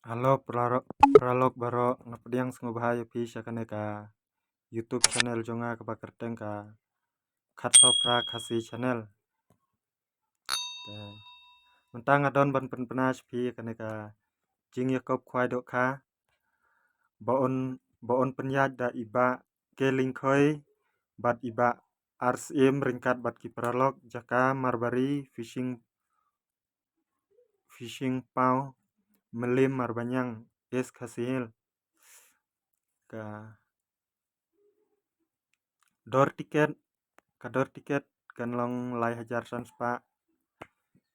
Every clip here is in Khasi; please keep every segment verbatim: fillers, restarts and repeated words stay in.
Hello, paralok, paralok baroh, nga pdiang sngewbha ïa phi sha kane ka YouTube channel jong nga kaba kyrteng ka Khatsaw Phra Khasi Channel. Te mynta nga don ban pynbna sha phi kane ka jingïakop khwai dohkha ba un, ba un pynïaid da i Bah K Lyngkhoi bad i Bah R Syiem ryngkat bad ki paralok jaka Marbari Fishing, Fishing Paw Mylliem Marbaniang, East Khasi Hills. Ka dor tiket, ka dor tiket kan long lai hajar san spah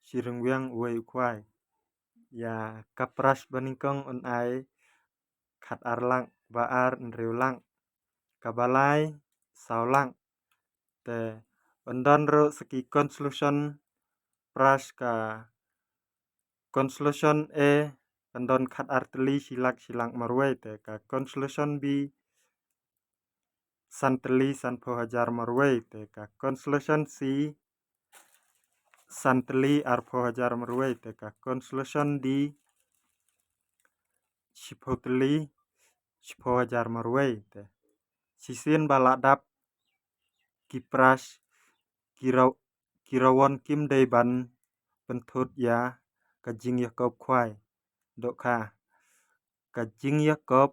shi ryngwiang uwei u khwai. Ïa ka prize banyngkong un ai khat ar lak, ba ar hynriew lak, kaba lai saw lak. Te un don ruh sa ki consolation prize, ka consolation A kan don khat ar tylli shi lak shi lak marwei, te ka consolation B san tylli sanphew hajar marwei, te ka consolation C san tylli arphew hajar marwei, te ka consolation D shiphew tylli shiphew hajar marwei. Te shisien ba la dap ki prize, ki raw, ki rawon kim dei ban pynthut ïa ka jingïakop khwai dohkha. Ka jingïakop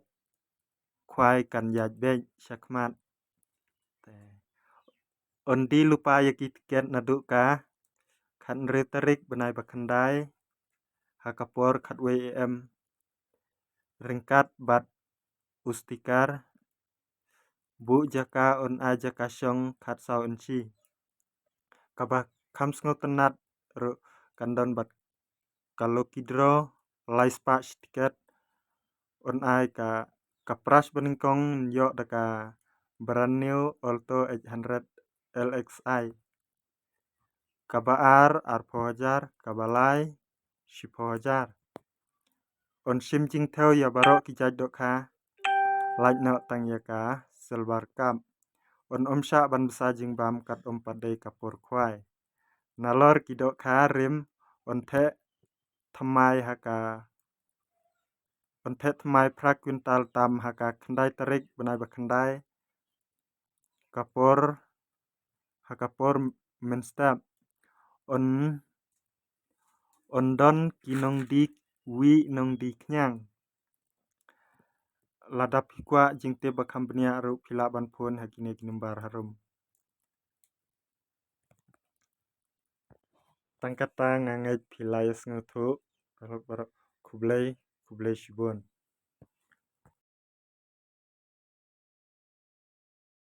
khwai kan ïaid beit shakhmat. Te un die lypa ïa ki tiket naduh ka khathynriew tarik bnai ba khyndai ha ka por khatwei A M ryngkat bad u sticker. Buh jaka un ai jaka shong khatsaw inshi. Kaba kham sngewtynnat ruh kan don bad ka lucky draw lai spah shi tiket, un ai ka, ka prize banyngkong ïoh da ka brand new Alto eight hundred L X I. Kaba ar arphew hajar, kaba lai shiphew hajar. Un shim jingthew ïa baroh ki jait dohkha, lait noh tang ïa ka Silver Cup. Un ym shah ban bsa jingbam kat ym pat dei ka por khwai. Nalor ki dohkha rim un theh thymmai ha ka, un theh thymmai phra kwintal tam ha ka khyndai tarik bnai ba khyndai, ka por, ha ka por mynstep. Un, un don ki nongdie wih nongdie khñiang. Lada phi kwah jingtip ba kham bniah ruh phi lah ban phone ha kine ki number harum. Tang kata nga ngeit phi la ïa sngewthuh. Khublei, khublei shibun.